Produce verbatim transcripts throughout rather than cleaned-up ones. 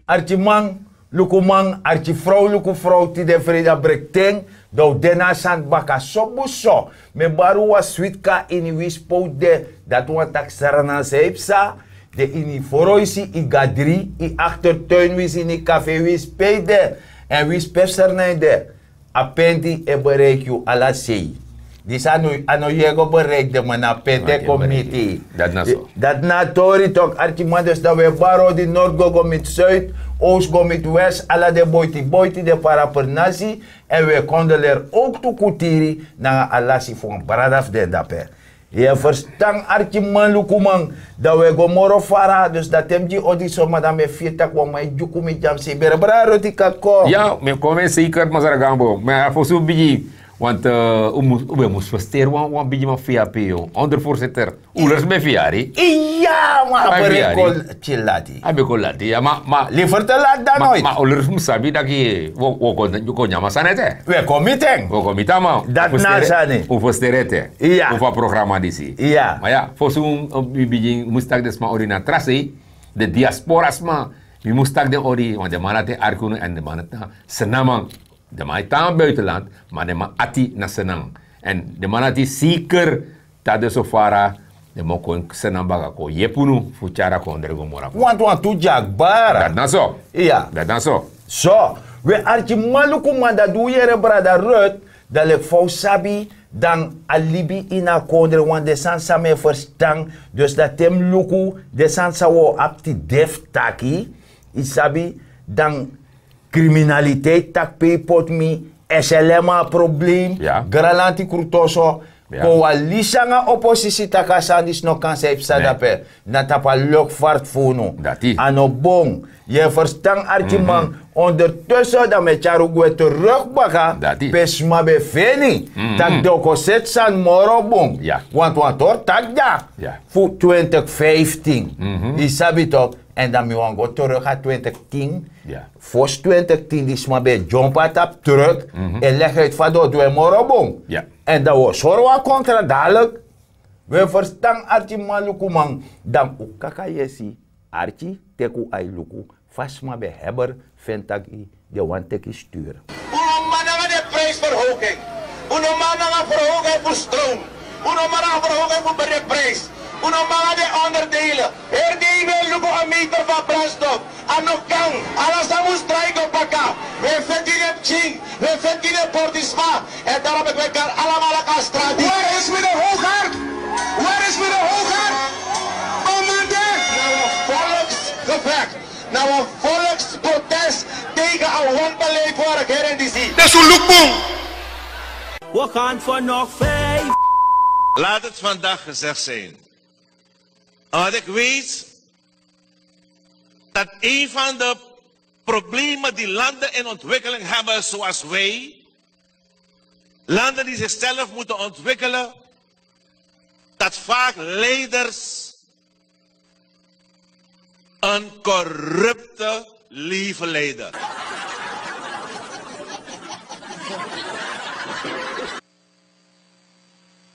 Arkiman, lukuman, arkifrow, lukufrow, tide freida brekten. Dan un de na a sani baka sobu so. Mi e bari un wan switi kon na ini wi spo un de. Dati wani taki srana san yu psa. Den ini foroisi, yu gadri, yu aktertuin winsi, ini kafe winsi pe yu de. Èn winsi pe fu srana yu de. A penti e bereiki yu ala sei. Disi a no yu e go bereiki den man na a penti e kon miti yu. Dati na a tori toki arkiman. Dus dan wi e bari odi nord go go miti suid, oost go miti west, ala den boiti boiti den parapernasi. Èn wi e kondoleri owktu kutiri nanga a lasi fu wan brada fu den dape. Yu e ferstan arkiman lukuman. Dan wi e go moro fara dus dan te mi gi odi so ma dan mi e firi tak' wan man e dyuku mi dyamsi bere brada roti kaki kon. Ya mi e kon mi e seiker masra gambo ma a fosi un bigin. Want un ben mus festeri wan bigiman fei a pe yu ondervorsiter. Un lers ben fei yari. Iya ma a bere kon. Tyelati a ben kon lati ya ma. Liver te lati dan noit ma un lers mus sabi daki wi o kon nyama sani ete. Wi e kon miti en. Wi o kon miti a man. Dati na a sani. Un festeri ete. Iya un fu a programa disi. Iya ma ya fosi un mi bigin mus taki den sma ori na tra sei. Den diaspora sma mi mus taki den ori want den man dati e arki unu èn den man dati na senaman. Den man e tan na buitenland ma den man ati na senan. Èn den man dati seiker. Taki den so fara den man kon senan baka kon yepi unu fu tyari a kondre go moro. Wantu wantu dyakbara. Dati na so. Iya dati na so. So we arkiman lukuman dan di un yere brada rut. Dan leki fa un sabi dan a libi ini a kondre wan den sani san mi e ferstan. Dus dan te mi luku den sani san un o abi tide fu taki yu sabi dan kriminaliteit taki pe yu poti mi. Slm na a problem. Granlanti krutoso kon wan lisi nanga oposisi taki a sani disi no kan san yu psa dape. Na tapu a lokfarti fu unu a no bun. Yu e ferstan arkiman. Ondertusen dan mi e tyari un gwe teruk baka pe sma ben feni tak' den o kon seti sani moro bun. Want wan tori taki dya fu twintig fiftin yu sabi toki. Èn dan mi wani go teruk na twintig tin. Fosi twintig tin di sma ben e dyompo na tapu truk e legi uit fa den o du en moro bun. Èn dan wi o sori wan kontra dadilik. Wi e ferstan arkiman lukuman. Dan un kaka yesi arki teki un ai luku fa sma ben heber feni taki den wani teki sturu. Un no man nanga den prijsverhoging. Un no man nanga verhoging fu stroom. Un no man nanga verhoging fu brekprijs. Un no man nanga den onderdelen. Heri dei wi e luku a meter fu a brandstof. A no kan. Ala san mus drai go baka. Wi e feti den pikin. Wi e feti den portisma. Èn daro meki wi e kari alamala kon na strati. Where is mi de hoger? Where is mi de hoger? Komante na wan volksgevek. Na wan volksprotest tegen a wanbeleid fu a regering disi. Desu lukbun. We gaan vanaf vijf. Laat het vandaag gezegd zijn. Omdat ik weet dat een van de problemen die landen in ontwikkeling hebben, zoals wij, landen die zichzelf moeten ontwikkelen, dat vaak leiders een corrupte leven leiden.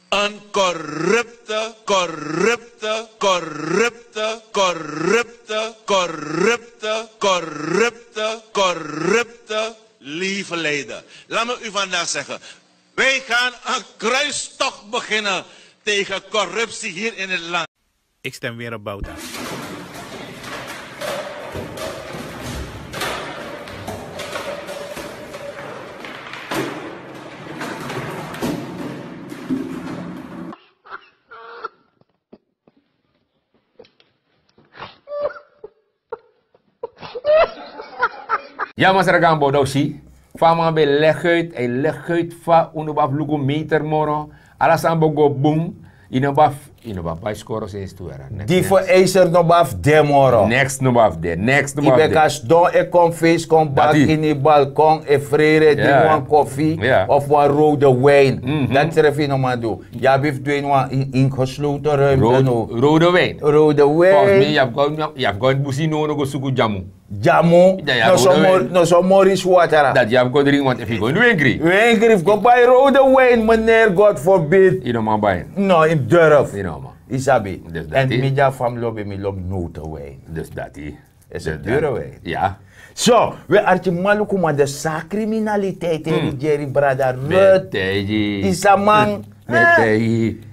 Een corrupte, corrupte, corrupte, corrupte, corrupte, corrupte, corrupte leven leiden. Laat me u vandaag zeggen, wij gaan een kruistocht beginnen tegen corruptie hier in het land. Ik stem weer op Bouta. Ya masra gambo dan un si fa a man ben legi uit a e legi uit fa un no ben abi luku meter moro. Ala sani ben go bun. Yu no ben abi bai skoro sensi tu wera. Di fu eiser no ben abi de moro. Neks no ben abi de neks no ben abi de. Yu ben kan sidon e kon feisi kon baki ini yu balkon e freire dringi wan kofi of wan rode win. Dati srefi yu no man du. Yu abi fu du ini wan ingesloten ruimte no. Rode win. Rode win. Yu abi go ini busi no no go suku dyamu. Dyamu. No so mori swatara. Dati yu abi go dringi want efu yu go ini wenkri. Wenkri fu go bai rode win meneer god forbid. Yu no man bai. No yu durf. Yu sabi. Èn mi dya famili lobi mi lobi note win. Dus dati. Is een dure wei. So, we arki maluku man de sa kriminaliteit en rigeri brada rut. Isaman.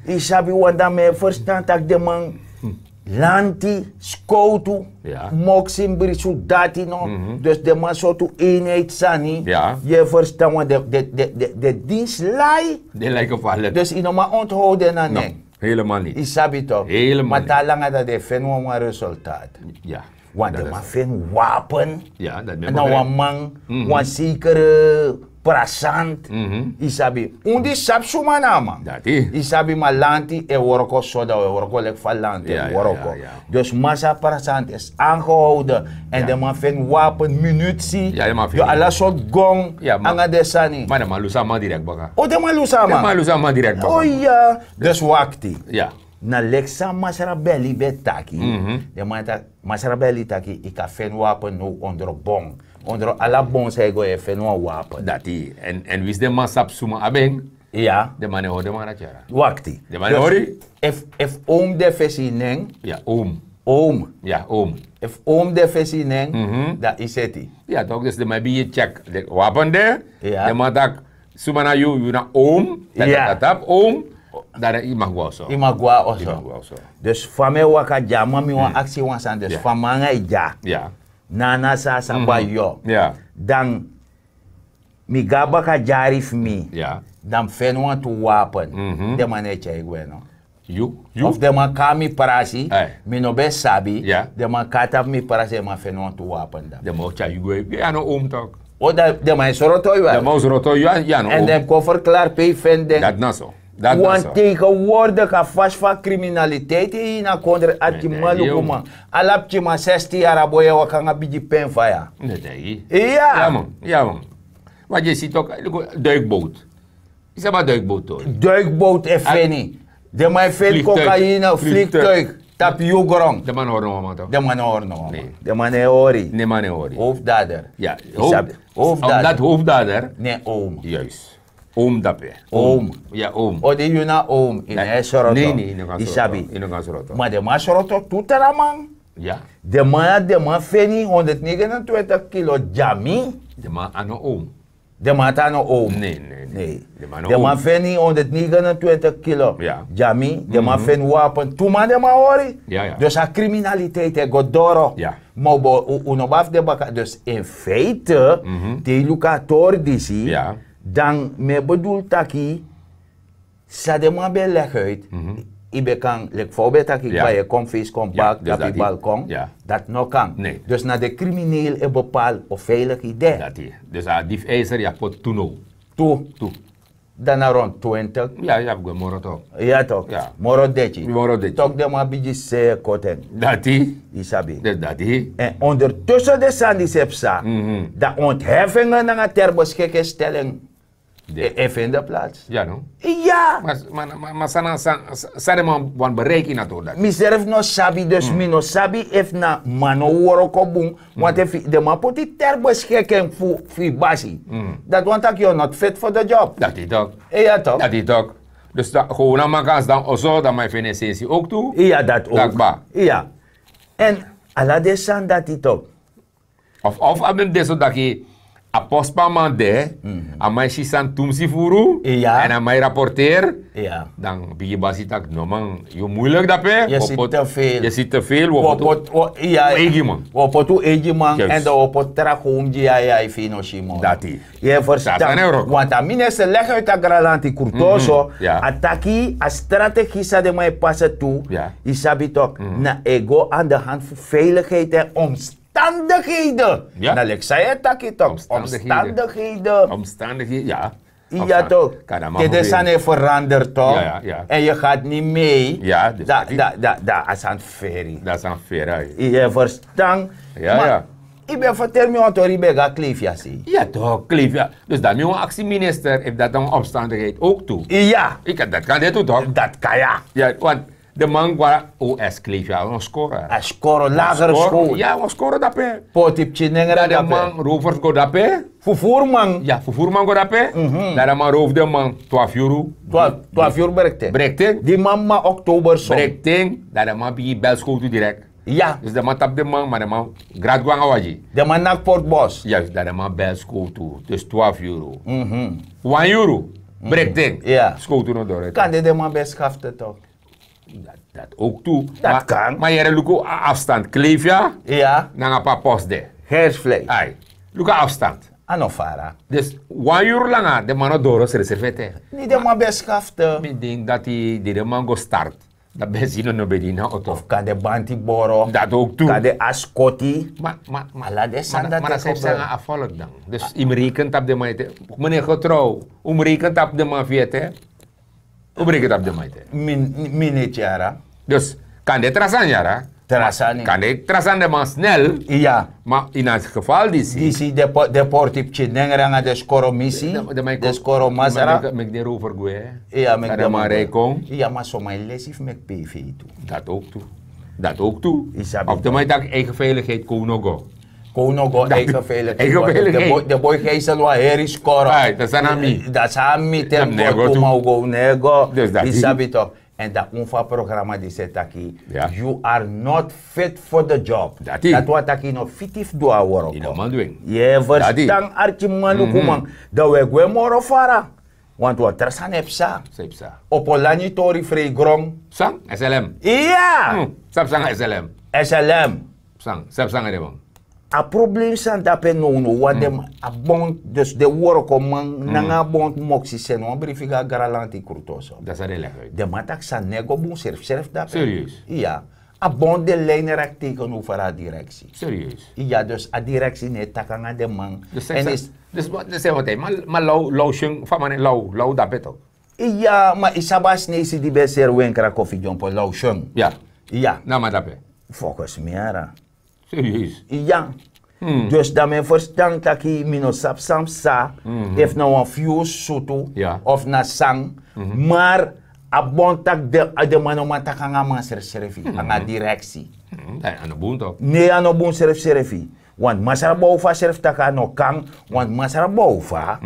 Isabi wanda me verstan tak de man lanti skoutu, moksin brisu dati no. Dus de man sotu eenheid sani. Ye verstan wan de de de de de dienslai. De lijken vallen. Dus ino man onthouden na nen. Helemaal niet. Isabi toch. Helemaal niet. Maar talanga dat de fen wan wan resultaat. Want de man fen wapen. En dan wan man, wan zekere prasant. Isabi undi sabi suma na a man. Isabi malanti e worko soda e worko lek falanti e worko. Dus masa prasant is aangehouden. En de man fen wapen munitsi. Yo ala sort gong anga de sani. Maar de man lusa man direct baka. O de man lusa man. De man lusa man direct baka. O ya. Dus wakti. Na leki san masra beli ben taki. Den man taki, masra beli taki yu kan feni wapen now ondro bon. Ondro ala bon san yu go yu e feni wan wapen. Dati. Èn wisi den man sabi suma abi en. Iya. Den man no e hori den man na tyari. Wakti. Den man no e hori. Efu omu de fesi yu nen. Iya omu. Omu. Iya omu. Efu omu de fesi yu nen, dan yu seti. Iya tok dus den man e bigin tyeki wapen de. Den man taki suma na yu? Yu na oom. Tatapu oom. Dan yu mag go na oso. Yu mag go na oso. Dus fa mi e waka dya ma mi wani aksi wan sani dus fa mi nanga yu dya, na a na san a sa bai yu. Dan mi go na baka dyari fu mi, dan mi feni wantu wapen. Den man no e tyai gwe no? Yu yu of den man kon na mi prasi. Mi no ben sabi. Den man kon na tapu mi prasi den man feni wantu wapen dan. Den man o tyai yu gwe yu a no oom tok. O dan den man e sroto yu. Den man o sroto yu a no oom. Èn den kon ferklari pe yu feni den. Dati na so. Wan tegenwoordigi a fasi fu a kriminaliteit ini a kondre arki maluku man. Ala pikin man sestin yari a boi e waka nanga bigi pen faya. Iya. Man. Wan di e si tok. Duikboot. Yu sabi a duikboot tori? Duikboot e feni. Den man e feni kokaina flyktuig tapu yu gron. Den man no hori no wan man tok. Den man no hori no wan man. Den man no e hori. Hoofdader. Yu sabi hoofdader. Dati hoofdader. Ne oom. Juist. Oom dape. Oom. Ya oom. O di yu na oom yu no e sroto. Yu sabi. Ma den man sroto tu tra man. Den man den man feni honderdnegenentwintig kilo dyami. Den man a no oom. Den man tan no oom. Ne ne ne. Den man feni honderdnegenentwintig kilo dyami. Den man feni wapen tu man den man hori. Dus a kriminaliteit e go doro. Ma un no ben abi fu de baka dus in feite te yu luku a tori disi, dan mi e bedul taki san den man ben legi uit. Yu ben kan leki fa un ben taki kba yu e kon fesi kon baki tapu yu balkon. Dati no kan. Dus na den krimineel e bepali o feiligi de. Dus a difeiser yu abi poti tu now. Tu. Dan na rond twintig. Ya yu abi gwe moro tok. Ya tok. Moro deki. Tok den man bigin se koten. Dati. Yu sabi. Dati. Èn ondertusen den sani disi e psa, dan ontheffingen nanga ter beschikking stelling e fende plaats. Ya no. Ya. Ma san na san den man wani bereiki na tori dati? Mi serfi no sabi dus mi no sabi efu na man no woroko bun. Want efu den man poti ter beschikking fu yu basi, dati wani tak' yu no fit for the job. Dati tok. Eya tok. Dati tok. Dus dan gewoon a man kan sidon oso dan man e feni esensi ouk tu. Iya dati ouk. Iya. Èn ala den sani dati tok. Of a ben de so daki a pospa man de, a man e si sani tumsi furu èn a man e rapporteri. Dan bigi basi taki no man, yu muilik dape. Yu si te vel. Wi o poti un eigi man. Wi o poti un eigi man èn dan wi o poti tra gown gi yu a yai fu yu no si moro. Dati. Yu e ferstan? Want a minister legi uit a granlanti kurtoso, a taki a strategie san den man e pasa tu, yu sabi tok, na e go an de hand fu veiligheid èn omstandigheden. Na leki san yu e taki tok, omstandigheden. Iya tok. Te den sani e verander tok, èn yu gati ni mei, dan a sani feri. Dan a sani feri. Yu e ferstan? Ma yu ben ferteri mi wan tori yu ben go na kleifia sei. Ya tok, kleifia. Dus dan mi wan aksi minister efu dati na wan omstandigheid ouk tu. Iya. Dati kan de tu tok. Dati kan ya. Ya want den man go na os kleifia a wan skoro. A skoro lagere skoro. Ya wan skoro dape. Poti pikin nengre dape. Dan den man rovers go dape. Fufuruman. Ya fufuruman go dape. Dan den man rofu den man twafu yuru. Twafu yuru brekten. Brekten. Di man man oktober so brekten. Dan den man bigin bel skowtu direkt. Ya. Dus den man tapu den man, ma den man grati go nanga wagi. Den man naki portbos. Yes, dan den man bel skowtu. Dus twaalf euro. Wan euro. Breki den. Ya. Skowtu no doro. Kande den man ben skafte tok. Dat ook tu. Dat kan. Maar yere luku a afstand kleef ya. Ya. Nanga pa post de. Hersvlei. Ai. Luku a afstand. Anofara. Dus wan yuru langa de man no doro sreservete. Ni de man ben skafte. Mi denk dat die de man go start. Dat ben zino no ben di na auto. Of kan de banti boro. Dat ook tu. Kan de askoti. Maar maar maar ala de sanda maar dat zijn zijn afvallig dan. Dus im rekent op de man ete. Meneer getrouw, um rekent op de man fiete. Hoe breekt het op de maite? Minute yara. Dus kan de trasan yara. Trasan. Kan de trasan de man snel. Ja. Maar in het geval die zie. Die zie de deportiptje dengranga de skoromisi. De skoromasra. Mek de rover gwe. Ja mek de man rekon. Ja maar so mijn lesif mek pv tu. Dat ook tu. Dat ook tu. Op de maite eigen veiligheid kon no go. Kon no go eigen veiligheid. De boy geisel wan heri skoro. Dat is aan mi. Dat is aan mi ten go kuma go nego. Dus dat is sabi toch. En dat un fa programma die se taki. You are not fit for the job. Dat is wat taki no fiti fu du a work. Ye verstan arki man lukuman. Dan we gwe moro fara. Want wan tra sani e psa. Opo lani tori frei gron. San slm. Iya. Sap san slm. Slm. San sap san de man. A problem san dape no no wan dem a bond dus de workoman nanga a bond moksi sen wan brifi ga gralanti krutoso. Dat is de leg uit. De man tak san nego bun serf serf dape. Serieus. Iya. A bond de lijnrek teken over a directie. Serieus. Iya dus a directie ne takanga de man. En is dus wat de wat hij maar maar lau lau shung van man lau lau dape toch. Iya maar isabas nesi di ben ser wenkra kofi jompo lau shung. Ja. Ja. Na maar dape. Volgens mij ara. Serieus. Ja. Dus dan men verstan taki mi no sap san psa efu na wan fius sutu of na sang. Maar a bon taki den man no man taki nanga man srefsrefi nanga direksi. Ne a no bun srefsrefi. Want masra bow fu a srefi taki a no kan. Want masra bow fu a.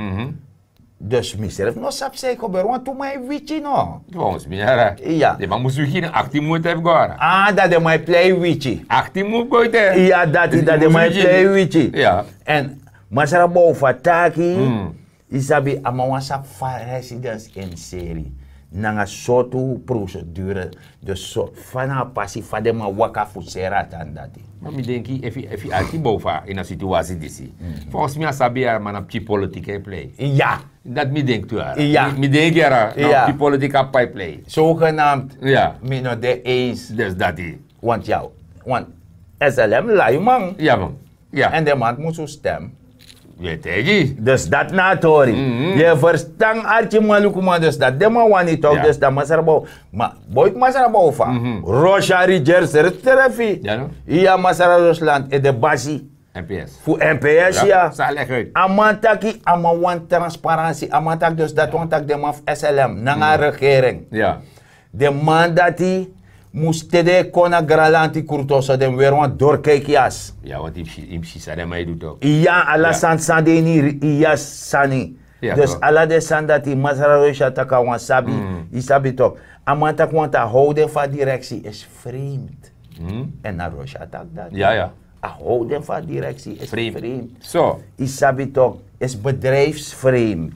Dus mi srefi no sabi san e koberi wantu man e wiki no. Volgens mi yara. Iya. Den man mus wiki na achttien minuten efu go ara. Ah dan den man e plei wiki. Achttien minuten go ete. Iya dati dan den man e plei wiki. Iya. En masra bow fu a taki. Yu sabi a man wan sabi fa residence en seri nanga sortu procedure. Dus so fa na a pasi fa den man waka fu seri a tan dati. Ma mi denki efu efu yu arki bow fu a ini a situasi disi. Volgens mi a sabi yara man na pikin politik e plei. Iya. Dat mi denk tu yara. Iya. Mi denk yara na pikin politik a pai plei. Zogenaamd. Iya. Mi no de eens. Dus dati. Want ya want slm lai man. Ya man. Ya. En den man musu stem. Yu e taigi. Dus dat na a tori. Yu e verstan arki man luku man dus dat den man wani tok dus dan masra bow. Ma boyt masra bow fa. Russia reger srefsrefi. Iya masra rusland e de basi. Mps fu mps ya. A man taki a man wani transparansi a man taki dus dati wani taki den man fu slm nanga a regering. Den man dati mus te den e kon na granlanti krutoso den mus weri wan dorkaiki yasi. Ya want yu mus si san den man e du tok. Iya ala sani san de ini yu yasi sani. Dus ala den sani dati masra russia taki a wan sabi. Yu sabi tok. A man taki want a how den fu a direksi isi vreemd. En na russia taki dati. A how den fu a direksi isi vreemd. So yu sabi tok isi bedrijfsvreemd.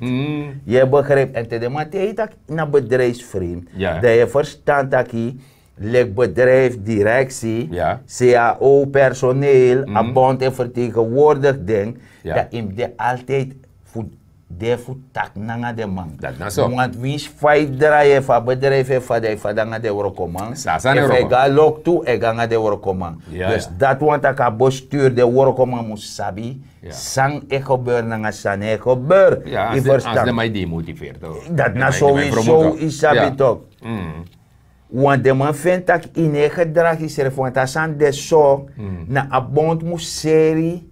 Yu e begrijp en te den man te yu taki na bedrijfsvreemd dan yu e verstan taki leki bedrijf direksi, cao personeel a bond e vertegenwoordig den dan yu mus de altijd fu de fu taki nanga den man. Want winsi fa yu drai efu a bedrijf efu fa dan yu fada nanga den wrokoman efu e go a loktu e go nanga den wrokoman. Dus dati wani tak' a bestuur den wrokoman mus sabi san e gebeur nanga san no e gebeur. Yu verstan? Dati na sowieso yu sabi tok. Want den man feni tak' yu no e gedragi srefi want a sani de so na a bond mus seri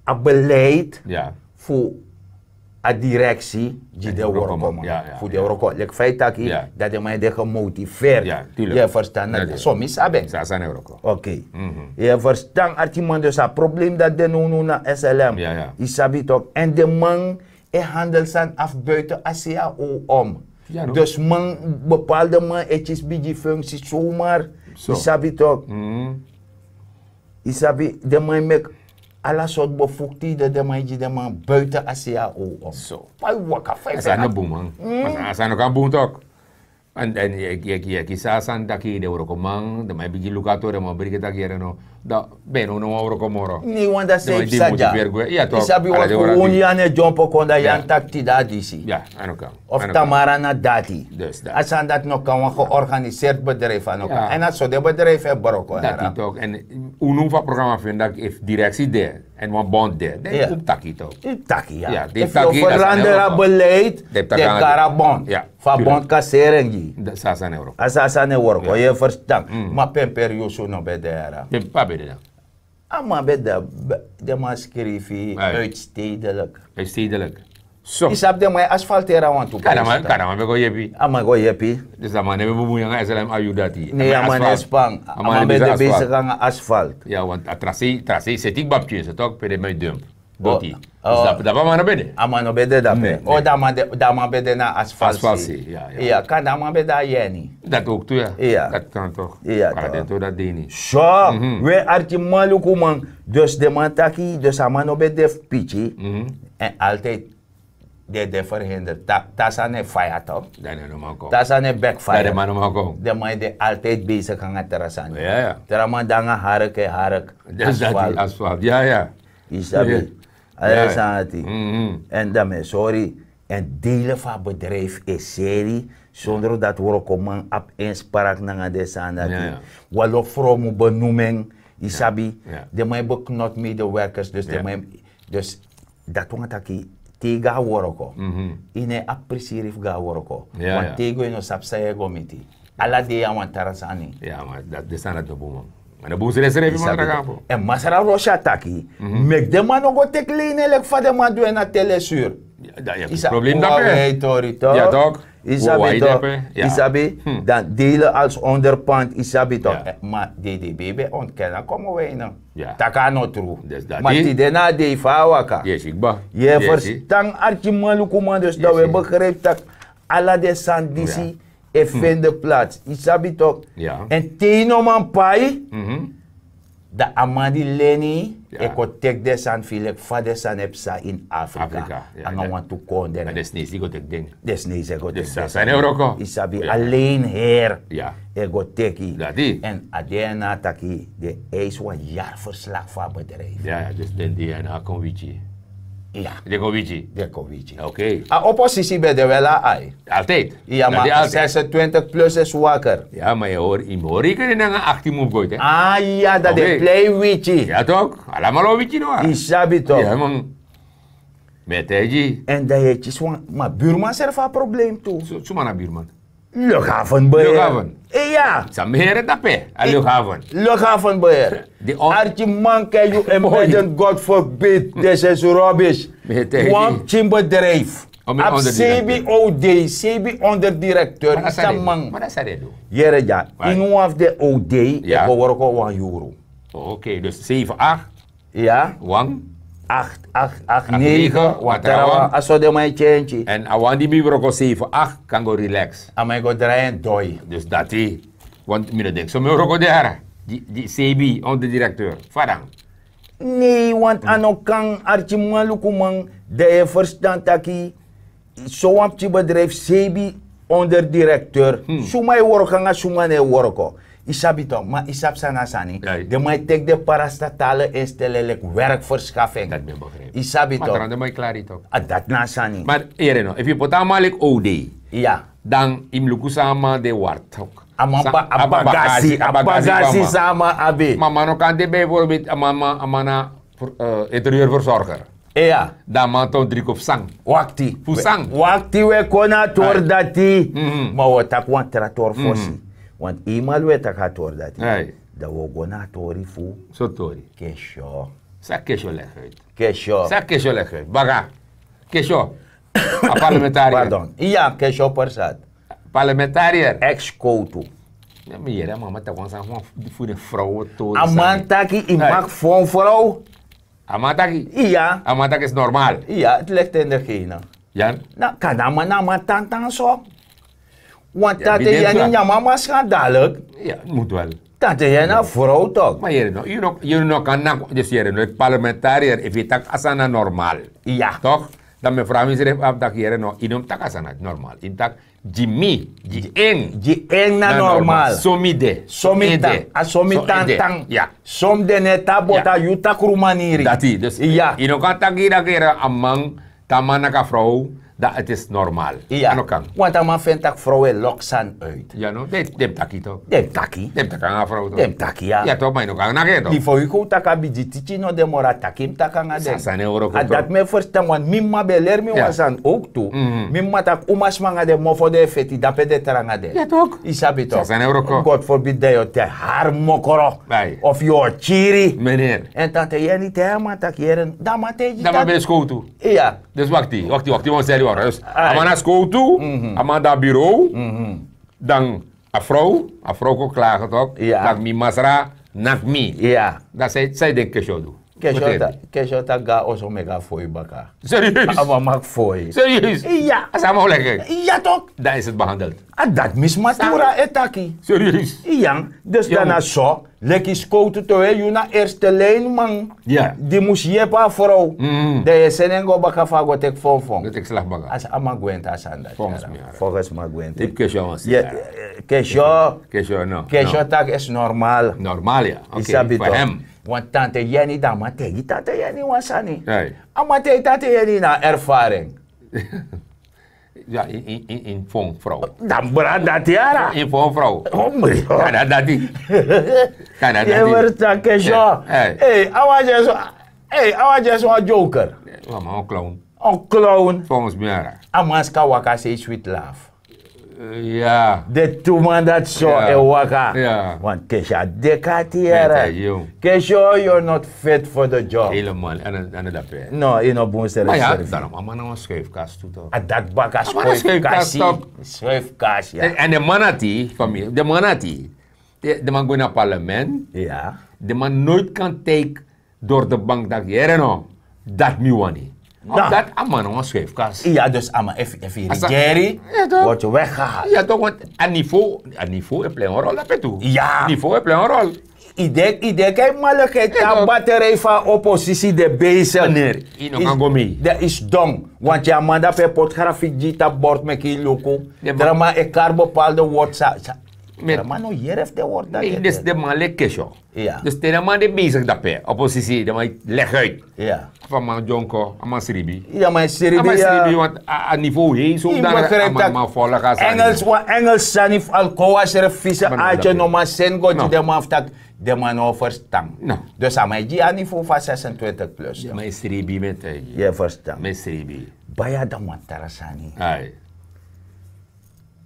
a beleid fu a direksi gi den wrokoman fu den wroko leki fa yu taki dati den man e de gemotiveerd. Yu e verstan na so mi sabi en. Ok. Yu e verstan arkiman dus a problem dati de nownow na slm. Yu sabi tok en den man e handel sani afu buiten a sea o om. Dus man bepaalde man e kisi bigi functie somar. Yu sabi tok. Yu sabi den man e meki ala sortu befukti den den man e gi den man buiten a C A O. Fa yu waka fa yu feni a bun man. A sani no kan bun tok. Èn yu e kisi a sani taki den wrokoman den man e bigin luku a tori den man briki taki yere no, dan ben no no wan wroko moro. Ne yu wan dati seefi sa dya. Yu sabi wan kownu ya ne dyompo kon dan yu an taki tide a disi. Of tamara na dati. A sani dati no kan wan georganiseerd bedrijf a no kan èn a so den bedrijf e broko. Dati tok. Èn unu fu a programa feni daki efu direksi de èn wan bond de dan yu mus taki tok. Yu taki ya. Efu yu o ferandra beleid, den kari a bond fu a bond kasering gi. A sani e wroko yu e ferstan. Ma pemperi yusu no ben de yara. A man ben de. Den man skrifi uitstedelik. Yu sabi den man e asfalteri a wantu prijs. Kan a man ben go yepi. A man go yepi. Dus a man no ben bun yanga slm a yu dati. Ne a man no e span. A man ben de besigi nanga asfalt. Ya want a tra sei sei seti kba pikin so tok pe den man e dump doti. Dapa man no ben de. A man no ben de dape. O dan man ben de na asfalsi. Ya kan dan man ben de a yeni. Dati ouk tu ya. Dati kan tok. Ala den tu dati deni. So we arki man luku man. Dus den man taki dus a man no ben de fu piki. Èn altid den de ferhinder. Tasani e faya tok. Tasani e bek faya. Den man e de altid besigi nanga tra sani. Tra man de nanga hark e hark. Asfalt. Yu sabi. Ala sani ati. Èn dan mi e sori. Èn dele fu a bedrijf e seri sondro dati wrokoman abi inspraak nanga den sani dati. Walo fromu benoeming. Yu sabi. Den man e beknot medewerkers dus den man e dus dati wan taki te yu go na worko. Yu no e abi prisiri fu go na worko. Wan te yu go yu no sabi san yu e go miti. Ala dei a wan tra sani. Ya ma dati de sani dati no bun man. Ma no bun srefsrefi man tra kan po. Èn masra rosi a taki meki den man no go teki leini en leki fa den man du en na telesur. Yu sabi wan wei tori tok. Yu sabi tok. Yu sabi dan dele als onderpand yu sabi tok. Ma dede bebe ontken a komo wei no. Taki a no tru. Ma tide na a dei fa a waka. Yu e ferstan arkiman lukuman dus dan wi e begrijpi tak' ala den sani disi e fende plats yu sabi tok. Èn te yu no man pai dan a man di leni e kon teki den sani fu yu leki fa den sani e psa ini afrika. Nanga wantu kondre. Den snesi e go teki den. Den snesi e go teki den sani e wroko. Yu sabi alen heri e go teki. Èn a dna taki den eisi wan yari verslag fu a bedrijfi. Dus den dna kon wiki. Den kon wiki. Den kon wiki. A oposisi ben de wel a ai. Altid. Ya ma sesentwintig plus is wakker. Ya ma yu hori yu mus hori yu kan nanga akti mus go yu ten. A ya dati den plei wiki. Ya tok. Alamala o wiki no a yu sabi tok. Ya man. Mi e taigi yu. Èn dan yu e kisi wan ma burman srefi a problem tu. Suma na burman? Luchthaven beheer. Iya. San mi here dape a luchthaven. Luchthaven beheer. Arki man ken yu en beden god forbid. This is rubbish. Wan pikin bedrijf abi sebi od, sebi onderdirecteur. Isa man. Yere dya ini wan fu den od e go worko wan yuru. Oke dus seven acht. Ya wan acht acht acht negen. Wan trawan a so den man e change. Èn a wan di mi wroko seven acht kan go relax. A man e go drai en doi. Dus dati want mi no denk so mi wroko de ara. Di sebi onder directeur fadan. Nei want a no kan arkiman lukuman. Dan yu e ferstan taki sowan pikin bedrijfi sebi onder direkteur. Suma e worko nanga suma no e worko? Yu sabi tok ma yu sabi san na a sani. Den man e teki den parastatale instele leki werkverskafing. Yu sabi tok. A dati na a sani. Ma yere no efu yu poti a man leki owdei, dan yu mus luku san a man de wari tok. A man bagasi a bagasi san a man abi. Ma a man no kan de bijvoorbeeld a man na interieur verzorger. Iya. Dan a man ton dri kon fu san? Wakti fu san? Wakti wi e kon na a tori dati. Ma wi o taki wan tra tori fosi. Want eenmal wi e taki a tori dati, dan wi o go na a tori fu so tori. Kesho. San kesho legi uit? Kesho. San kesho legi uit baka? Kesho. A parlementarier. Pardon iya kesho persat. Parlementarier. Ex kowtu. Mi yere a mama taki wan sani fu den frow tori. A man taki yu maki fon frow. A man taki iya. A man taki is normal. Iya het ligt in de gene. Na kan a man na a man tantan so. Want tate yani nyan mama skan dalik. Ya mus wel. Tante, yu na frow tok. Ma yere no, yu no, yu no kan na, dus yere no, parlementariër, efu yu taki a sani na normal. Ya. Tok? Dan mi e vraag mi srefi af taki yere no, yu no mus taki a sani na normal. Yu mus taki gi mi, gi en. Gi en na normal. So mi de. So mi tan, a so mi tan tan. Ya. So mi de, ne tan bota yu taki ru maniri. Dati, dus yu no kan taki daki yere a man, te a man naki a frow, dan het is normal. Ya. A no kan. Want a man feni taki frow e lok sani uit. Ya no, den mus taki tok. Den mus taki. Den mus taki nanga a frow tok. Den mus taki, ya. Ya tok, ma yu no kan naki en tok. Bifo yu kon taki a bigi tiki no de moro, a taki mus taki nanga den. Sani e wroko tok. A dati mi e ferstan, want mi mama ben leri mi wan sani ook tu. Mi mama taki umasma nanga den mofo den e feti, dape den tranga den. Ya tok. Yu sabi tok. Sani e wroko. God forbid den yu o te hari mokro. Of yu o kiri. Meneer. En tante Yeni te a man taki yere, dan a man taigi taki. Dan a man ben skowtu. Ya. Dus wakti, wakti, wakti, wan seri wara. Dus a man na skowtu, a man de na bureau, dan a frow, a frow kon klage tok, taki mi masra naki mi. Ya. Dan san yu, san yu denki Kesho o du? Kesho taki go na oso meki a foi baka. Serieus? A man maki foi. Serieus? Ya. A sama o leki. Ya tok. Dan is het behandeld. A dati mi sma tu e taki. Serieus? Ya, dus dan na so. Leki skowtu towe, yu na eerste lijn man. Ya. Di mus yepi a frow. Dan yu e seni en go baka fu a go teki fonfon. Go teki slafu baka. A sama gwenti a sani dati. Volgens mi, ya. Volgens mi a gwenti. Ipi Kesho wan sani. Kesho. Kesho no. Kesho taki is normal. Normal, ya. Oké, voor hem. Want tante Yeni, dan a man taigi tante Yeni wan sani. A man taigi tante Yeni na ervaring. Ya, in, in, in, in fon frow. Dan brada dati yara. In fon frow. Omri. Kana dati. Kana dati. Yu e ferstan Kesho. Hey, a wan dyaso, hey, a wan dyaso wan joker. Wan man, wan clown. Wan clown. Volgens mi yara. A man sa kan waka sei sweet laugh. Ya. Den tu man dati so e waka. Ya. Want Kesho a deki ati yara. Kesho, you're not fit for the job. Helemaal. En, en dat ben. No, yu no bun srefi. Ma ya, dan a man na wan schuifkas tu tok. A dati baka schuifkas. Schuifkas, ya. En, en den man dati, famiri, den man dati, den, den man go na parlement. Ya. Den man nooit kan take door de bank taki yere no, dati mi wani. Omdat a man na wan schuifkas. Ya, dus a man efu, efu yu regeri, word yu weggehaald. Ya tok, want a niveau, a niveau e play wan rol dape tu. Ya. Niveau e play wan rol. Yu denki, yu denki a yu mannelijkheid, a batterij fu a oppositie de bezig. Meneer, yu no kan go mee. Dat is dom. Want yu a man dape poti grafiki gi yu tapu bord meki yu luku. Drama e kari bepaalde woord sa, sa. Drama no yere fu den woord dati. Dus den man leki Kesho. Ya. Dus te den man de bezig dape, oppositie, den man leg uit. Ya. Fa a man dyonko, a man sribi. Ya, a man sribi, want a, a niveau hei so dan a man, man volg a sani. Engels, wan Engels sani fu Alcoa srefi, vieze aatje, no man seni go gi den man fu taki den man no ferstan. No. Dus a man e gi a niveau fu a zesentwintig plus. Den man e sribi, mi e taigi yu. Yu e ferstan. Mi e sribi. Baya, dan wan tra sani. Ai.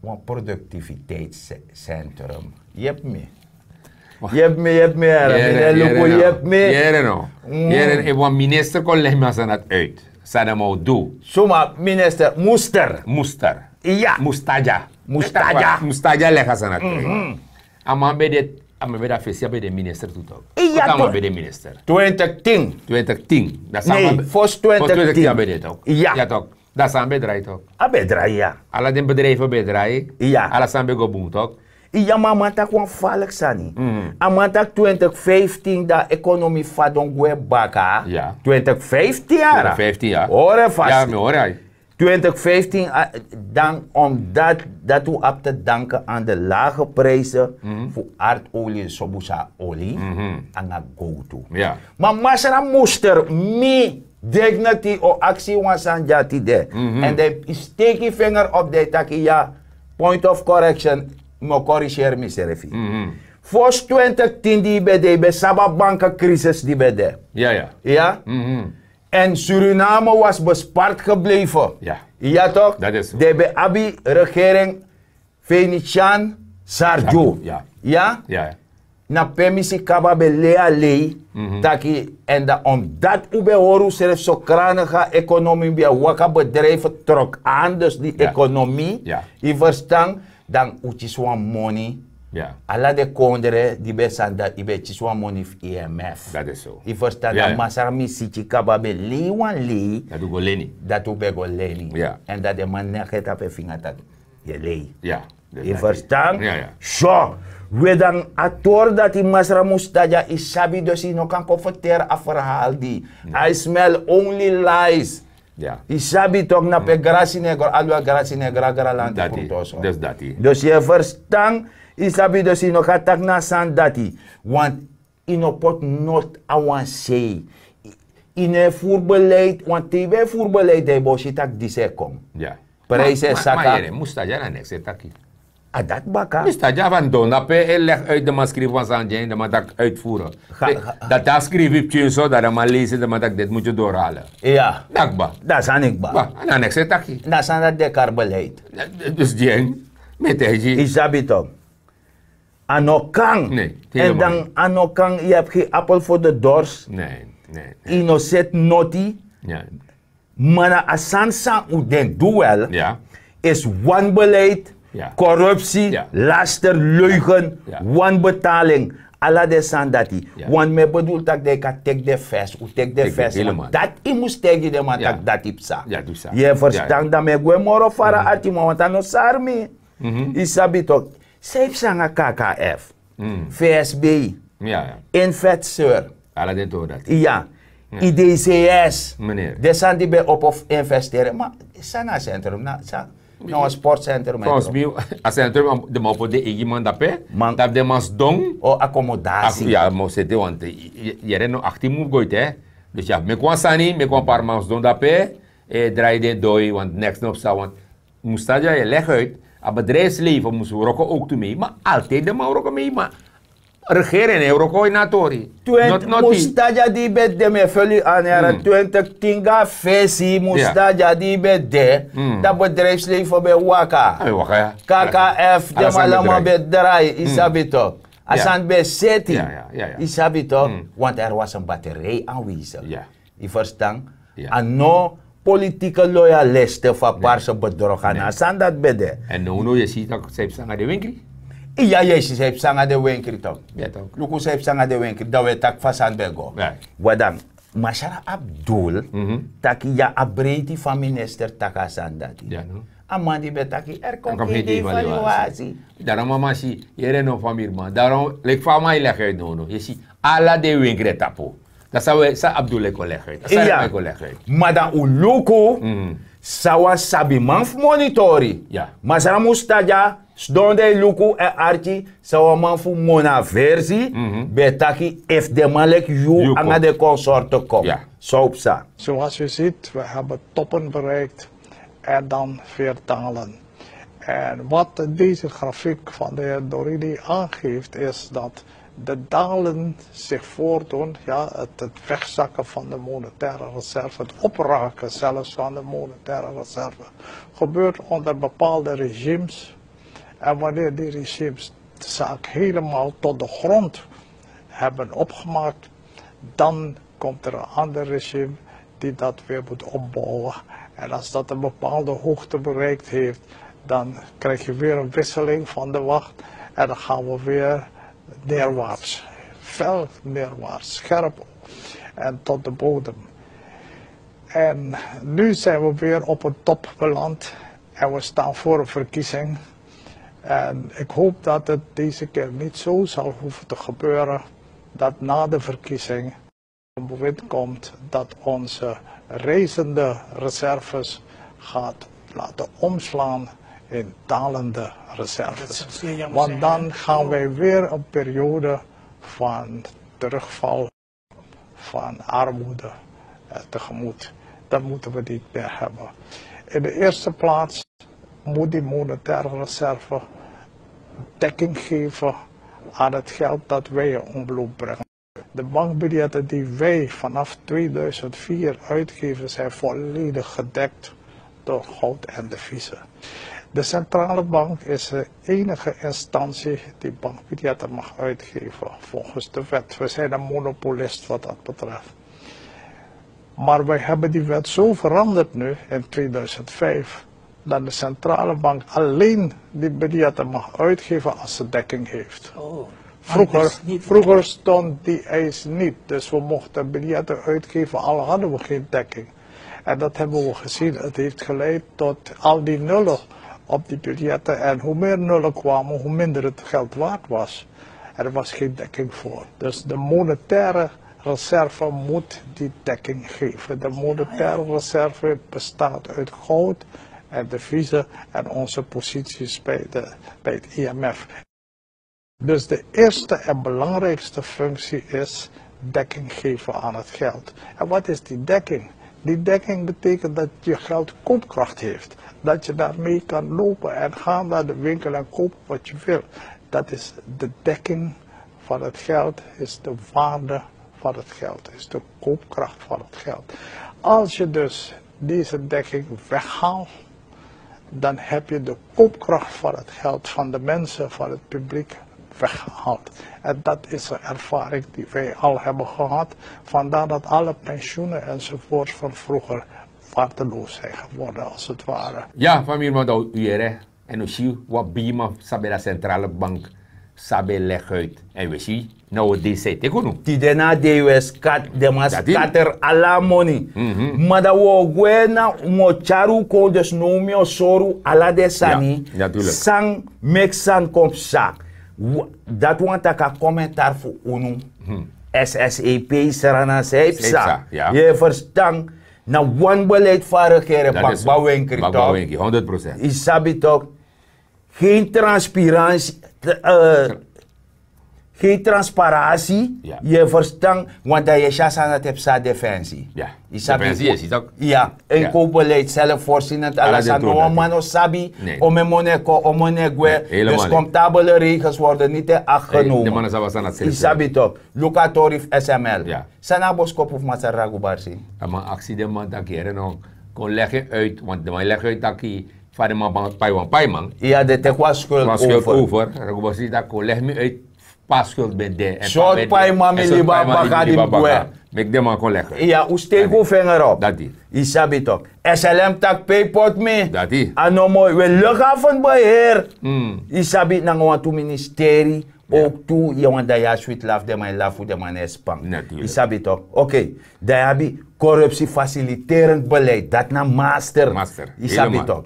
Wan productiviteitscentrum. Yepi mi. Yepi mi, yepi mi, yere. Mi no e luku, yepi mi. Yere no. Yere, efu wan minister kon legi mi a sani dati uit, san den man o du? Suma minister? Muster. Muster. Ya. Mustaja. Mustaja. Mustaja legi a sani dati uit. A man ben de, a man ben de a fesi, a ben de minister tu tok. Ya, a man ben de minister. Twintig tin. Twintig tin. Dati a man ben, fosi twintig tin a ben de tok. Ya. Ya tok. Dati a sani ben drai tok. A ben drai, ya. Ala den bedrijven ben drai. Ya. Ala sani ben go bun tok. Ya, ma a man taki wan faliki sani. A man taki twintig vijftien dan a ekonomi fadon gwe baka. Ya. Twintig vijftien yara. Twintig vijftien, ya. Hori fasi. Ya, mi hori. Twintig vijftien, a, dan omdat dat u hebt te danken aan de lage prijzen voor aardolie, sobusa olie, anga gowtu. Ya. Ma masra Muster, mi dignity o aksi wan sani dya tide. En dan yu steki yu vinger op, dan yu taki ya, point of correction, mi o corrigeer misrefi. Fosi twintig tin di yu ben de, yu ben sabi a bankencrisis di ben de. Ya, ya. Ya? En Suriname was bespaard gebleven. Ya. Ya toch? Dat is zo. Dan yu ben abi regering Venetiaan, Sarju. Sarju, ya. Ya? Ya, ya. Na pe mi si kaba ben lei a lei, taki, en dan omdat u ben hori usrefi so kraniga ekonomi ben e waka, bedrijven trok aan, dus die economie, yu verstan, dan u kisi wan moni. Ala den kondre di ben sani, dan yu ben kisi wan moni fu I M F. Dat is zo. Yu verstan, dan masra mi si taki kaba ben lei wan lei. Dat u go leni. Dat u ben go leni. En dan den man naki tapu en finga taki yu e lei. Ya. Yu verstan? So, we dan a tori dati, masra Mustaja, yu sabi, dus yu no kan kon ferteri a verhaal di. I smell only lies. Yu sabi tok, na pe grasi negro, alwa grasi negro a gralanti. Dus yu e verstan? Yu sabi, dus yu no kan taki na a sani dati. Want yu no poti noti a wan sei. Yu no e furu beleid, want te yu ben e furu beleid dan yu bo si tak' disi e kon. Prijs e saka. Musta dya na neks e taki. A dati baka. Musta dya fan don dape e leg uit, den man skrifi wan sani dya ini, den man taki uitvoeren. Dati a skrifi pikin so, dan den man lesi, den man taki diti mutu yu doorhalen. Dati kba. Dati sani kba. Na neks e taki. Na sani dati de kari beleid. Dus dya en, mi e taigi yu. Yu sabi tok. A no kan. En dan a no kan, yu abi gen appel voor de dors. Yu no seti noti. Ma na a sani san un den du wel, is wanbeleid, corruptie, laster, leugen, wanbetaling. Ala den sani dati. Want mi e bedoel tak' den kan teki den fes, un teki den fes. Dati yu mus taigi den man tak' dati psa. Yu e verstan? Dan mi e gwe moro fara, arkiman, want a no sari mi. Yu sabi tok, san yu psa nanga K K F, V S B, Invetseur, ala den tori dati. Ya, I D C S. Den sani di ben opo fu investeren, ma san na a centrum, na wan sportcentrum? Volgens mi, a centrum, den man opo den eigi man dape. Tapu den man sidon. O akomodasi. Ya, ma un seti, want yere no achttien mus go uit, hè. Dus ya, meki wan sani, meki wan paar man sidon dape, drai den doi, want neks no psa, want Mustaja, yu e leg uit, a bedrijfsleven mus wroko ook tu mee, ma altijd den man wroko mee, ma regering e wroko ini a tori. Mustaja di ben de, mi e feli yu, a yara twintig tin, a fesi Mustaja di ben de, dan bedrijfsleven ben waka. K K F, den man allemaal ben drai, yu sabi tok. A sani ben seti. Yu sabi tok, want er was een batterij aanwezig. Yu verstan? A no politieke loyalisten fu a parse bedroga na a sani dati ben de. En no, no, yu e si tak' san yu psa nanga den wenkri. Ya, yu e si san yu psa nanga den wenkri tok. Luku san yu psa nanga den wenkri, dan un e taki fa a sani ben go. Wadan, Masra Abdul taki ya, a breiti fu a minister taki a sani dati. A man di ben taki er kon kon gen devaluasi. Daarom a man si, yere no, famiri man. Daarom leki fa a man e leg uit, no, no, yu e si, ala den wenkri e tapu. Dati san Abdul e kon leg uit. Ma dan un luku san wan sabiman fu monitori, Masra Mustaja, sidon dan yu luku èn arki san wan man fu Mona Versi ben e taki, efu den man leki yu nanga den konsorten kon. San un psa? Zoals u ziet, we hebben toppen bereikt en dan weer dalen. En wat deze grafiek van de heer Dorini aangeeft, is dat de dalen zich voordoen, ja, het, het wegzakken van de monetaire reserve, het opraken zelfs van de monetaire reserve, gebeurt onder bepaalde regimes. En wanneer die regimes de zaak helemaal tot de grond hebben opgemaakt, dan komt er een ander regime die dat weer moet opbouwen. En als dat een bepaalde hoogte bereikt heeft, dan krijg je weer een wisseling van de wacht. En dan gaan we weer neerwaarts. Fel neerwaarts, scherp en tot de bodem. En nu zijn we weer op een top beland. En we staan voor een verkiezing. En ik hoop dat het deze keer niet zo zal hoeven te gebeuren dat na de verkiezing een bewind komt dat onze rijzende reserves gaat laten omslaan in dalende reserves. Want dan gaan wij weer een periode van terugval, van armoede, eh, tegemoet. Dat moeten we niet meer hebben. In de eerste plaats moet die monetaire reserve dekking geven aan het geld dat wij in omloop brengen. De bankbiljetten die wij vanaf tweeduizend vier uitgeven, zijn volledig gedekt door goud en deviezen. De centrale bank is de enige instantie die bankbiljetten mag uitgeven volgens de wet. We zijn een monopolist wat dat betreft. Maar wij hebben die wet zo veranderd nu in tweeduizend vijf, dat de centrale bank alleen die biljetten mag uitgeven als ze dekking heeft. Vroeger, vroeger stond die eis niet, dus we mochten biljetten uitgeven al hadden we geen dekking. En dat hebben we gezien. Het heeft geleid tot al die nullen op die biljetten. En hoe meer nullen kwamen, hoe minder het geld waard was. Er was geen dekking voor. Dus de monetaire reserve moet die dekking geven. De monetaire reserve bestaat uit goud en deviezen en onze posities bij, de, bij het I M F. Dus de eerste en belangrijkste functie is dekking geven aan het geld. En wat is die dekking? Die dekking betekent dat je geld koopkracht heeft. Dat je daarmee kan lopen en gaan naar de winkel en kopen wat je wil. Dat is de dekking van het geld, is de waarde van het geld, is de koopkracht van het geld. Als je dus deze dekking weghaalt, dan heb je de koopkracht van het geld van de mensen, van het publiek weggehaald. En dat is een ervaring die wij al hebben gehad. Vandaar dat alle pensioenen enzovoorts van vroeger waardeloos zijn geworden, als het ware. Ya, famiri, manda u yere. En u si wan bigi man sabi na centrale bank sabi legi uit. En we si na o dei sai teki unu. Tide na a dei we skat, den man skatter ala a moni. Ma dan wi o gwe na, mi o tyari un kon, dus now mi o sori un ala den sani san meki sani kon psa. Dati wani taki a komentar fu unu, ssap srana san e psa. Yu e ferstan? Na wan beleid fu a regering, bakbawenkri. Yu sabi tok? Gen transparansi. Gen transparansi. Yu e ferstan? Want dan yu e si a sani dati e psa a defensi. Yu sabi? Ya. En kowbeleid, selfvoorzinend, ala sani. No wan man no sabi ome moni e kon, ome moni e gwe. Dus kontabele regels worden niti en akti genomen. Yu sabi tok? Luku a tori fu sml. San na a boskopu fu masra ragubarsi? A man aksi den man taki yere no, kon legi en uit, want den man legi en uit taki fa den man pai wan paiman. Iya, den teki wan skuld over. Ragubarsi taki kon legi mi uit, pa skuld ben de. Sortu paiman mi libi a baka di mi gwe. Meki den man kon legi en uit. Iya, un steiki un fenger op. Dati. Yu sabi tok? Slm taki pe yu poti mi. Dati. A no moi, we luchthavenbeheer. Yu sabi, nanga wantu ministeri. Ook tu yu wani dan yu a switi lafu, den man e lafu, den man e span. Yu sabi tok? Oké. Dan yu abi korupsi faciliterend beleid, dati na master. Yu sabi tok?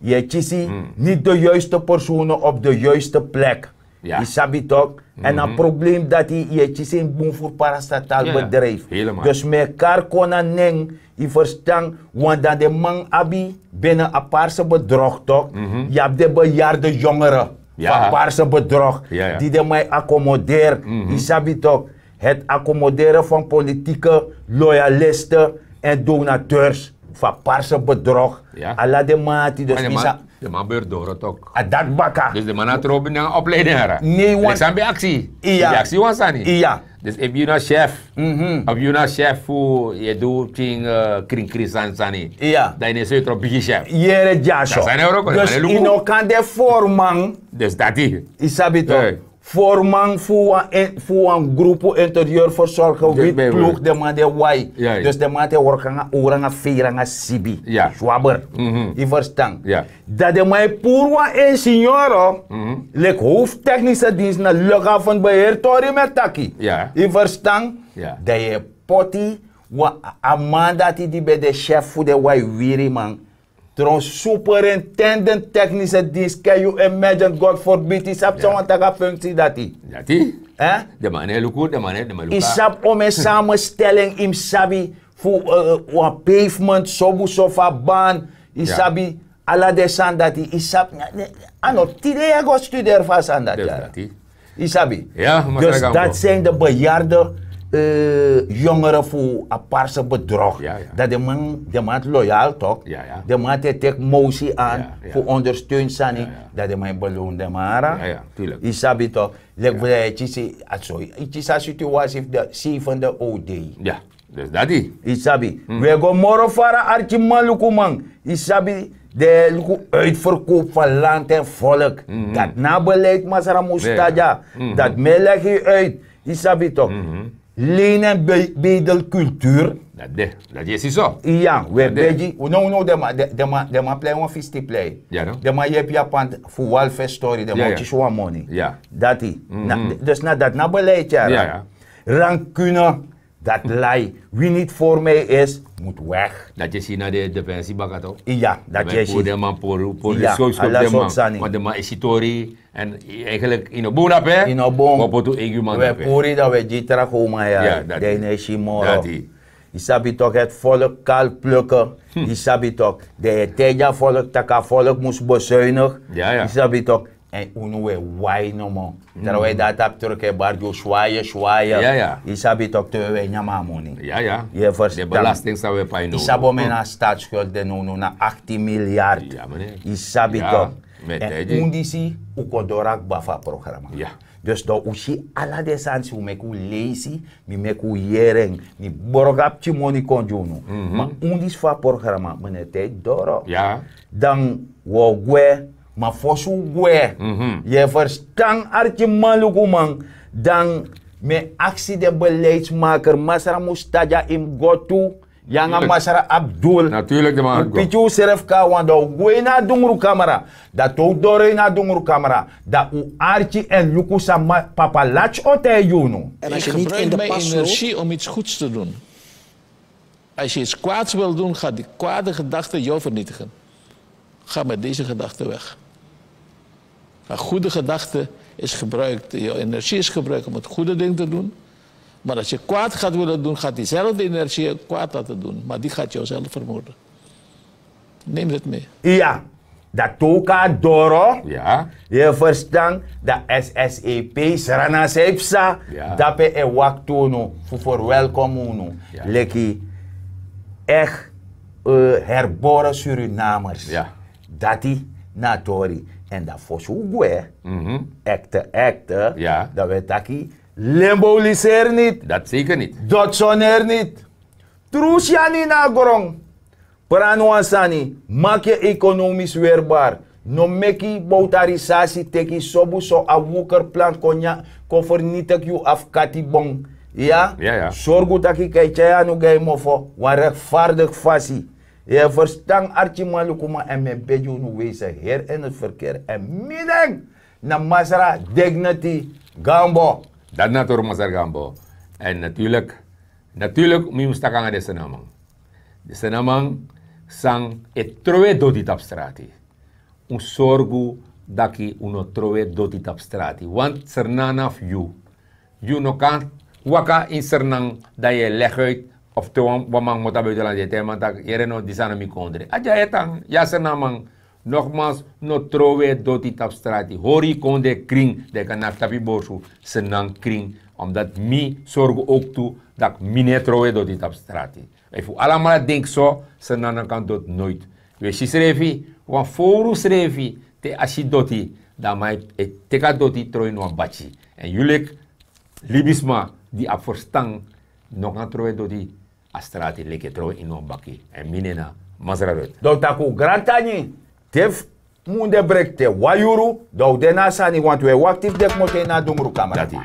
Yu e kisi niti de juiste persone op de juiste plek. Yu sabi tok? En a probleem dati yu e kisi en bun furu parastatal bedrijf. Dus mi e kari kon na nen, yu ferstan? Want dan den man abi bini a parse bedrog tok, yu abi den bejaarde jongere fu a parse bedrog, di den man e akomoderi. Yu sabi tok? Het akomoderen van politieke loyalisten en donateurs fu a parse bedrog. Ala den man ati dus misa. Den man beri doro tok. A dati baka. Dus den man na trobi nanga opleiding ara. Nei wan. San ben aksi? Iya. Aksi wan sani. Iya. Dus efu yu na chef, of yu na chef fu yu e du ting, kringkring sani sani, dan yu no e soi tron bigi chef. Yere dyaso. Dus yu no kan de forman. Dus dati. Yu sabi tok? Forman fu wan grupu interieur versorgen wit ploeg, den man de wai. Dus den man te work nanga owru nanga feiri nanga sibi. Swaber. Yu ferstan? Dan den man e puru wan insinyoro leki hoofdtechnische dienst na luchthavenbeheer tori mi e taki. Yu ferstan? Dan yu e poti wan a man dati di ben de chef fu den wai wiriman, tron superintendent technische dienst. Can you imagine? God forbid. Yu sabi san wani taki a functie dati? Dati. Den man no e luku, den man no e luku. Yu sabi omeni samenstelling, yu mus sabi fu wan pavement sobu so fu a ban. Yu sabi? Ala den sani dati yu sabi. A no tide yu e go studeri fu a sani dati. Yu sabi? Dus dati seni de bejaarde jongere fu a parse bedrog. Dan den man ati loyal tok. Den man ati e teki mosi an fu ondersteun sani. Dan den man e belon den man ara. Yu sabi tok? Leki fu dan yu e kisi a so yu kisi a situasi fu de sefende o dei. Dus dati. Yu sabi? Wi e go moro fara arkiman lukuman. Yu sabi? Den e luku uitverkoop van land en volk. Dati na a beleid masra mus tan dya. Dati mi e legi yu uit. Yu sabi tok? Len en bedelkultur. Dati de. Dati yu e si so? Iya, wi e begi. Unu unu den man plei wan fisti plei. Den man yepi yu a pand fu walfestori, den man o kisi wan moni. Dati. Dus na dati na beleid yara. Rankune. Dat lai, wie niet voor mij is, moet weg. Dat je ziet naar de defensie bakato. Ja, dat je ziet. Voor de man, voor, voor de ja, sowieso de man. Want de man is hitori. En eigenlijk in een boon dape. In een boon. Wapo tu egi man dape. We puri dat we die trachoma ja. Ja, dat is. Dene is moro. Dat is. Isabi toch het volk kaal plukken. Isabi toch. De teja volk taka volk moest bezuinig. Ja, ja. Isabi toch. En unu we wai no mo. Terwijl dat op truck e bar yo swaye swaye. Ja, ja. Isabi tok te we nyama moni. Ja, ja. Je verstaan. De belasting sa we pai no. Isabo men na staatsschuld de no no na achttien miljard. Ja, meneer. Isabi tok. En undisi u kodorak bafa programma. Ja. Dus dan u si ala de sansi u meki u leisi, mi meki u yering, mi borgap timoni kon di unu. Maar undisi fa programma, meneer Tijd Doro. Ja. Dan wo gwe, ma fosi un gwe. Yu e ferstan arkiman lukuman, dan mi e aksi den beleidsmaker masra mus tagi na ini mi go tu, yu nanga masra abdul. Un piki unsrefi kon na wan dan un gwe ini a dungrukamera, dan te un doro ini a dungrukamera, dan un arki èn luku san papa lati o taigi unu. En als je niet in de pas loopt. Als je iets kwaads wil doen, gaat die kwade gedachte jou vernietigen. Ga met deze gedachte weg. Een goede gedachte is gebruikt, je energie is gebruikt om het goede ding te doen. Maar als je kwaad gaat willen doen, gaat diezelfde energie je kwaad laten doen. Maar die gaat jou zelf vermoorden. Neem dit mee. Iya, dati o kon na doro. Yu e ferstan, dan ssep srana san e psa, dape e wakti unu fu ferwelkom unu leki eki herbore surinamers. Dati na a tori. Èn dan fosi un gwe, ekte ekte, dan wi e taki, lemboliseri niti. Dati seiker niti. Doti soneri niti. Tru syani na a gron. Prani wan sani, maki yu ekonomis werbar. No meki bowtarisasi teki sobu so a wukerplant kon nyan, kon fernitiki yu afkati bon. Iya. Sorgu tak' yu kan e tyai anu gi a yu mofo wan rekfardigi fasi. Yu e ferstan arkiman lukuman èn mi e begi unu wesi heri ini ferkeri èn mi den na masra dignity. Gambo. Dati na tori masra gambo. Èn naturlik, naturlik mi mus taki nanga den sranaman. Den sranaman san e trowe doti tapu strati. Un sorgu daki un no trowe doti tapu strati want srnan na fu yu. Yu no kan waka ini srnan dan yu e legi uit. Of te wan man kmoto na buitenland yu e taigi man tak' yere no disi a no mi kondre a dya e tan. Yu a srnan man. Nogmals, no trowe doti tapu strati hori yu kondre krin dan yu kan naki tapu yu borsu. Srnan krin. Omdati mi sorgu owk tu daki mi no e trowe doti tapu strati. Efu alamala denki so, srnan no kan doti noiti. Wi e si srefi wan fowru srefi te a si doti, dan a man e teki a doti trowe ini wan bati. Èn yu leki libisma di abi ferstan no kan trowe doti a strati leki e trowe ini wan baki. Èn mi nen na masra rut. Dan un taki un grantangi te fu munde breki te wan yuru, dan un de na a sani wantu wi e wakti fu de kmoto ini a dungrukamera. Dati.